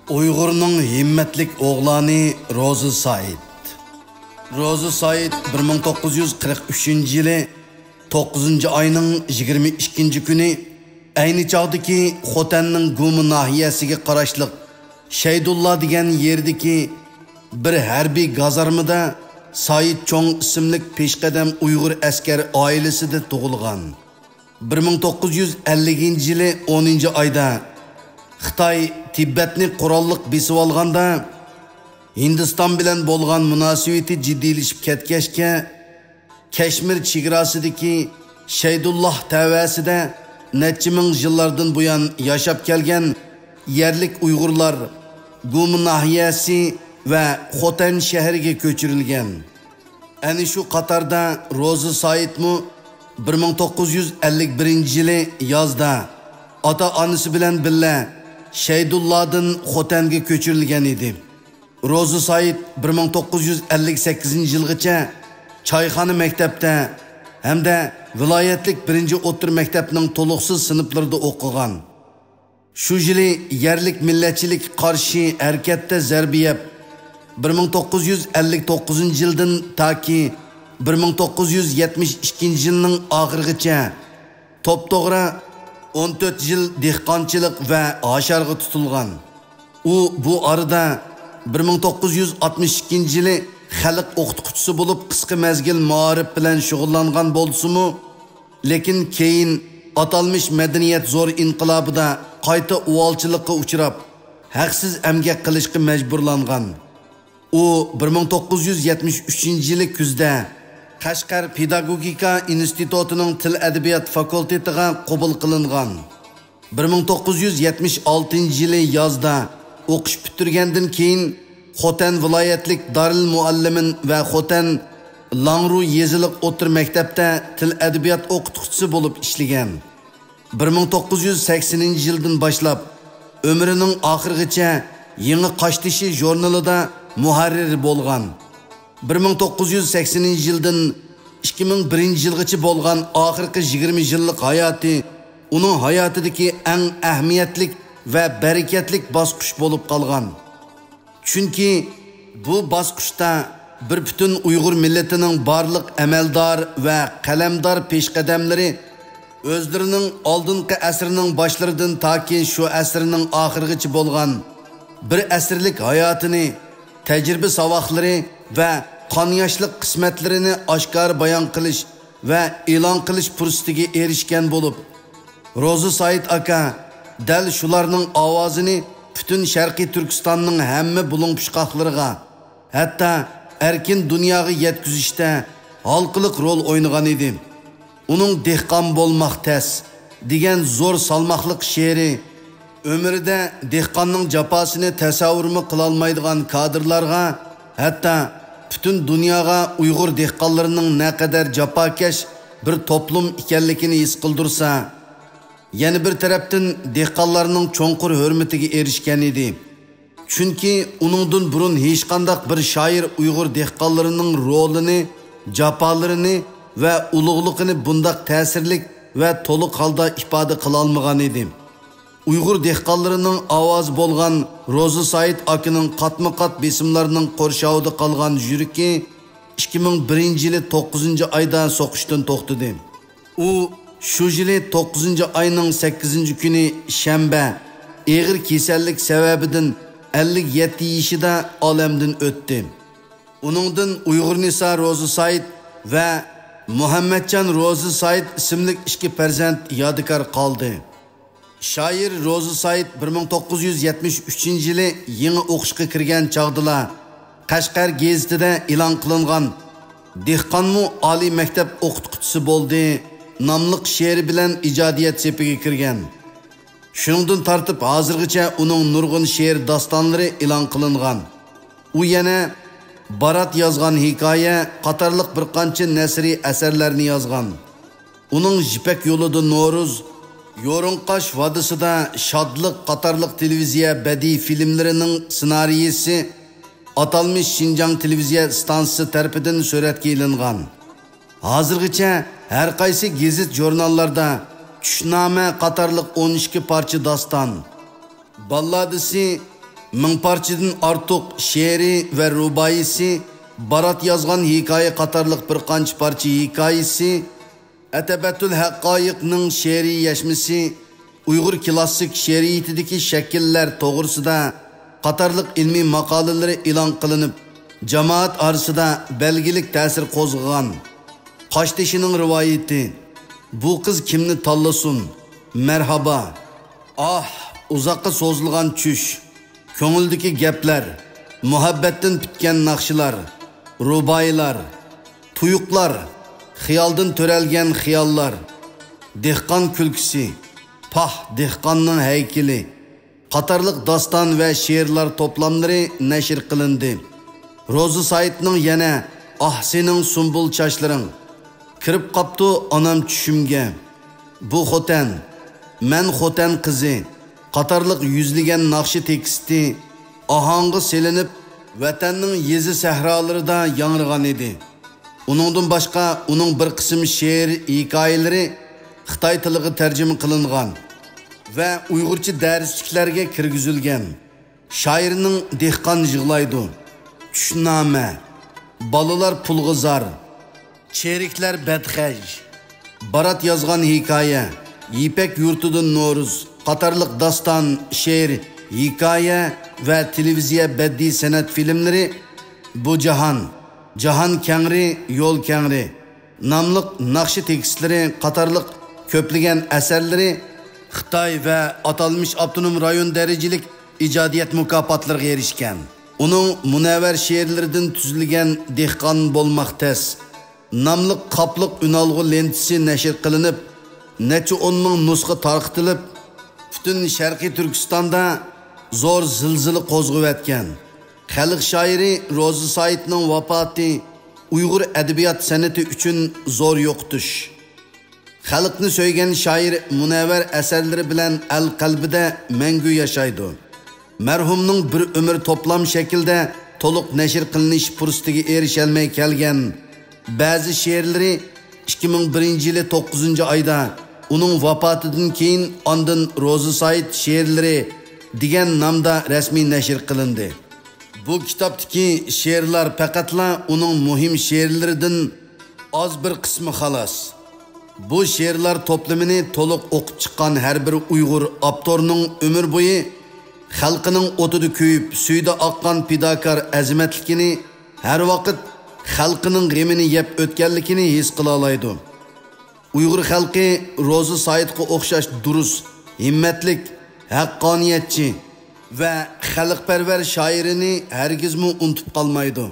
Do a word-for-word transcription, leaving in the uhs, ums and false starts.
ئۇيغۇرنىڭ ھىممەتلىك ئوغلانى روزى سايىت. روزى سايىت بىر مىڭ توققۇز يۈز قىرىق ئۈچىنچى يىلى توققۇزىنچى ئاينىڭ يىگىرمە ئىككىنچى كۈنى ئەينى چاغدىكى خوتەننىڭ گۇما ناھىيەسىگە قاراشلىق شەيدۇللا دېگەن يېرىدىكى بىر ھەربىي گازارمىدا سايىت چوڭ ئىسىملىك پېشقەدەم ئۇيغۇر ئەسكەر ئائىلىسىدە تۇغۇلغان. بىر مىڭ توققۇز يۈز ئەللىكىنچى يىلى ئونىنچى ئايدا خىتاي تىبەتنى قوراللىق بېسىۋالغاندا، ھىندىستان بىلەن بولغان مۇناسىۋىتى جىددىيلىشىپ كەتكەچكە، كەشمىر چېگراسىدىكى شەيدۇللاھ تەۋەسىدە نەچچە مىڭ يىللاردىن بۇيان ياشاپ كەلگەن يەرلىك ئۇيغۇرلار گۇما ناھىيەسى ۋە خوتەن شەھىرىگە كۆچۈرۈلگەن. ئەنە شۇ قاتاردا روزى سايىتمۇ بىر مىڭ توققۇز يۈز ئەللىك بىرىنچى يىلى يازدا ئاتا-ئانىسى بىلەن بىللە شەيدۇللادىن خوتەنگە كۆچۈرۈلگەن ئىدى. روزى سايىت بىر مىڭ توققۇز يۈز ئەللىك سەككىزىنچى يىلغىچە چايخانا مەكتەپتە ھەمدە ۋىلايەتلىك بىرىنچى ئوتتۇرا مەكتەپنىڭ تولۇقسىز سىنىپلىرىدا ئوقۇغان. شۇ يىلى يەرلىك مىللەتچىلىككە قارشى ھەرىكەتتە زەربە يەپ، بىر مىڭ توققۇز يۈز ئەللىك توققۇزىنچى يىلدىن تاكى بىر مىڭ توققۇز يۈز يەتمىش ئىككىنچى يىلنىڭ ئاخىرىغىچە توپتوغرا ئون تۆت يىل دېھقانچىلىق ۋە ھاشارغا تۇتۇلغان. ئۇ بۇ ئارىدا بىر مىڭ توققۇز يۈز ئاتمىش ئىككىنچى يىلى خەلق ئوقۇتقۇچىسى بولۇپ قىسقا مەزگىل مائارىپ بىلەن شۇغۇللانغان بولسىمۇ، لېكىن كېيىن ئاتالمىش مەدەنىيەت زور ئىنقىلابىدا قايتا ئۇۋالچىلىققا ئۇچراپ، ھەقسىز ئەمگەك قىلىشقا مەجبۇرلانغان. ئۇ بىر مىڭ توققۇز يۈز يەتمىش ئۈچىنچى يىلى كۈزدە قەشقەر پېداگوگىكا ئىنستىتۇتىنىڭ تىل-ئەدەبىيات فاكۇلتېتىغا قوبۇل قىلىنغان. بىر مىڭ توققۇز يۈز يەتمىش ئالتىنچى يىلى يازدا ئوقۇش پۈتتۈرگەندىن كېيىن، خوتەن ۋىلايەتلىك دارىلمۇئەللىمىن ۋە خوتەن لاڭرۇ يېزىلىق ئوتتۇرا مەكتەپتە تىل-ئەدەبىيات ئوقۇتقۇچىسى بولۇپ ئىشلىگەن. بىر مىڭ توققۇز يۈز سەكسىنىنچى يىلدىن باشلاپ، ئۆمرىنىڭ ئاخىرىغىچە يېڭى قاشتېشى ژۇرنىلىدا مۇھەررىر بولغان. بىر مىڭ توققۇز يۈز سەكسىنىنچى يىلدىن ئىككى مىڭ بىرىنچى يىلغىچە بولغان ئاخىرقى يىگىرمە يىللىق ھاياتى ئۇنىڭ ھاياتىدىكى ئەڭ ئەھمىيەتلىك ۋە بەرىكەتلىك باسقۇچ بولۇپ قالغان. چۈنكى بۇ باسقۇچتا بىر پۈتۈن ئۇيغۇر مىللىتىنىڭ بارلىق ئەمەلدار ۋە قەلەمدار پېشقەدەملىرى ئۆزلىرىنىڭ ئالدىنقى ئەسىرنىڭ باشلىرىدىن تاكى شۇ ئەسىرنىڭ ئاخىرىغىچە بولغان بىر ئەسىرلىك ھاياتىنى، تەجرىبە-ساۋاقلىرى ۋە قان-ياشلىق قىسمەتلىرىنى ئاشكارا بايان قىلىش ۋە ئېلان قىلىش پۇرسىتىگە ئېرىشكەن بولۇپ، روزى سايىت ئاكا دەل شۇلارنىڭ ئاۋازىنى پۈتۈن شەرقىي تۈركىستاننىڭ ھەممە بۇلۇڭ-پۇچقاقلىرىغا، ھەتتا ئەركىن دۇنياغا يەتكۈزۈشتە ھالقىلىق رول ئوينىغان ئىدى. ئۇنىڭ دېھقان بولماق تەس دېگەن زور سالماقلىق شېئىرى ئۆمرىدە دېھقاننىڭ جاپاسىنى تەسەۋۋۇرمۇ قىلالمايدىغان كادىرلارغا، ھەتتا پۈتۈن دۇنياغا ئۇيغۇر دېھقانلىرىنىڭ نەقەدەر جاپاكەش بىر توپلۇم ئىكەنلىكىنى ھېس قىلدۇرسا، يەنە بىر تەرەپتىن دېھقانلارنىڭ چوڭقۇر ھۆرمىتىگە ئېرىشكەن ئىدى. چۈنكى ئۇنىڭدىن بۇرۇن ھېچقانداق بىر شائىر ئۇيغۇر دېھقانلىرىنىڭ رولىنى، جاپالىرىنى ۋە ئۇلۇغلۇقىنى بۇنداق تەسىرلىك ۋە تولۇق ھالدا ئىپادە قىلالمىغان ئىدى. ئۇيغۇر دېھقانلىرىنىڭ ئاۋازى بولغان روزى سايىت ئاكىنىڭ قاتمۇ-قات بېسىملارنىڭ قورشاۋىدا قالغان يۈرىكى ئىككى مىڭ بىرىنچى يىلى توققۇزىنچى ئايدا سوقۇشتىن توختىدى. ئۇ شۇ يىلى توققۇزىنچى ئاينىڭ سەككىزىنچى كۈنى شەنبە ئېغىر كېسەللىك سەۋەبىدىن ئەللىك يەتتە يېشىدا ئالەمدىن ئۆتتى. ئۇنىڭدىن ئۇيغۇرنىسا روزى سايىت ۋە مۇھەممەتجان روزى سايىت ئىسىملىك ئىككى پەرزەنت يادىكار قالدى. شائىر روزى سايىت بىر مىڭ توققۇز يۈز يەتمىش ئۈچىنچى يىلى يېڭى ئوقۇشقا كىرگەن چاغدىلا، قەشقەر گېزىتىدە ئېلان قىلىنغان «دېھقانمۇ ئالىي مەكتەپ ئوقۇتقۇچىسى بولدى» ناملىق شېئىرى بىلەن ئىجادىيەت سېپىگە كىرگەن. شۇنىڭدىن تارتىپ ھازىرغىچە ئۇنىڭ نۇرغۇن شېئىر داستانلىرى ئېلان قىلىنغان. ئۇ يەنە بارات يازغان ھېكايە قاتارلىق بىر قانچە نەسرىي ئەسەرلەرنى يازغان. ئۇنىڭ يىپەك يولىدا نورۇز، يورۇڭقاش ۋادىسىدا شادلىق قاتارلىق تېلېۋىزىيە بەدىئىي فىلىملىرىنىڭ سېنارىيىسى ئاتالمىش شىنجاڭ تېلېۋىزىيە ئىستانسىسى تەرىپىدىن سۈرەتكە ئېلىنغان. ھازىرغىچە ھەر قايسى گېزىت-ژۇرناللاردا چۈشنامە قاتارلىق ئون ئىككى پارچە داستان، باللادىسى مىڭ پارچىدىن ئارتۇق شېئىرى ۋە رۇبائىيسى، بارات يازغان ھېكايە قاتارلىق بىر قانچە پارچە ھېكايىسى، ئەتەبەتۇل ھەققايىقنىڭ شېئىرىي يەشمىسى، ئۇيغۇر كلاسسىك شېئىرىيىتىدىكى شەكىللەر توغرىسىدا قاتارلىق ئىلمىي ماقالىلىرى ئېلان قىلىنىپ، جامائەت ئارىسىدا بەلگىلىك تەسىر قوزغىغان. قاشتېشىنىڭ رىۋايىتى، بۇ قىز كىمنى تاللىسۇن؟ مەرھابا. ئاھ، ئۇزاققا سوزۇلغان چۈش، كۆڭۈلدىكى گەپلەر، مۇھەببەتتىن پۈتكەن ناخشىلار، رۇبائىيلار، تۇيۇقلار، خىيالدىن تۆرەلگەن خىياللار، دېھقان كۈلكىسى، پاھ، دېھقاننىڭ ھەيكىلى قاتارلىق داستان ۋە شېئىرلار توپلاملىرى نەشر قىلىندى. روزى سايىتنىڭ يەنە ئاھ، سېنىڭ سۇمبۇل چاچلىرىڭ، كىرىپ قاپتۇ ئانام چۈشۈمگە، بۇ خوتەن، مەن خوتەن قىزى قاتارلىق يۈزلىگەن ناخشا تېكىستى ئاھاڭغا سېلىنىپ، ۋەتەننىڭ يېزا سەھرالىرىدا ياڭرىغان ئىدى. ئۇنىڭدىن باشقا، ئۇنىڭ بىر قىسىم شېئىر ھېكايىلىرى خىتاي تىلىغا تەرجىمە قىلىنغان ۋە ئۇيغۇرچە دەرسلىكلەرگە كىرگۈزۈلگەن. شائىرنىڭ دېھقان يىغلايدۇ، چۈشنامە، بالىلار پۇلغا زار، چېرىكلەر بەدخەج، بارات يازغان ھېكايە، يىپەك يۇرتىدىن نورۇز قاتارلىق داستان، شېئىر، ھېكايە ۋە تېلېۋىزىيە بەدىئىي سەنئەت فىلىملىرى، بۇ جاھان، جاھان كەڭرى، يول كەڭرى ناملىق ناخشا تېكىستلىرى قاتارلىق كۆپلىگەن ئەسەرلىرى خىتاي ۋە ئاتالمىش ئاپتونوم رايون دەرىجىلىك ئىجادىيەت مۇكاپاتلىرىغا ئېرىشكەن. ئۇنىڭ مۇنەۋۋەر شېئىرلىرىدىن تۈزۈلگەن دېھقان بولماق تەس ناملىق قاپلىق ئۈنئالغۇ لېنتىسى نەشر قىلىنىپ، نەچچە ئون مىڭ نۇسخا تارقىتىلىپ، پۈتۈن شەرقىي تۈركىستاندا زور زىلزىلە قوزغىۋەتكەن. خەلق شائىرى روزى سايىتنىڭ ۋاپاتى ئۇيغۇر ئەدەبىيات سەنئىتى ئۈچۈن زور يوقىتىش. خەلقنى سۆيگەن شائىر مۇنەۋۋەر ئەسەرلىرى بىلەن ئەل قەلبىدە مەڭگۈ ياشايدۇ. مەرھۇمنىڭ بىر ئۆمۈر توپلام شەكىلدە تولۇق نەشر قىلىنىش پۇرسىتىگە ئېرىشەلمەي كەلگەن بەزى شېئىرلىرى ئىككى مىڭ بىرىنچى يىلى توققۇزىنچى ئايدا ئۇنىڭ ۋاپاتىدىن كېيىن ئاندىن روزى سايىت شېئىرلىرى دېگەن نامدا رەسمىي نەشر قىلىندى. بۇ كىتابتىكى شېئىرلار پەقەتلا ئۇنىڭ مۇھىم شېئىرلىرىدىن ئاز بىر قىسمى خالاس. بۇ شېئىرلار توپلىمىنى تولۇق ئوقۇپ چىققان ھەر بىر ئۇيغۇر ئاپتورنىڭ ئۆمۈر بويى خەلقىنىڭ ئوتىدا كۆيۈپ، سۈيىدە ئاققان پىداكار ئەزىمەتلىكىنى، ھەر ۋاقىت خەلقىنىڭ غېمىنى يەپ ئۆتكەنلىكىنى ھېس قىلالايدۇ. ئۇيغۇر خەلقى روزى سايىتقا ئوخشاش دۇرۇس، ھىممەتلىك، ھەققانىيەتچى ۋە خەلقپەرۋەر شائىرىنى ھەرگىزمۇ ئۇنتۇپ قالمايدۇ.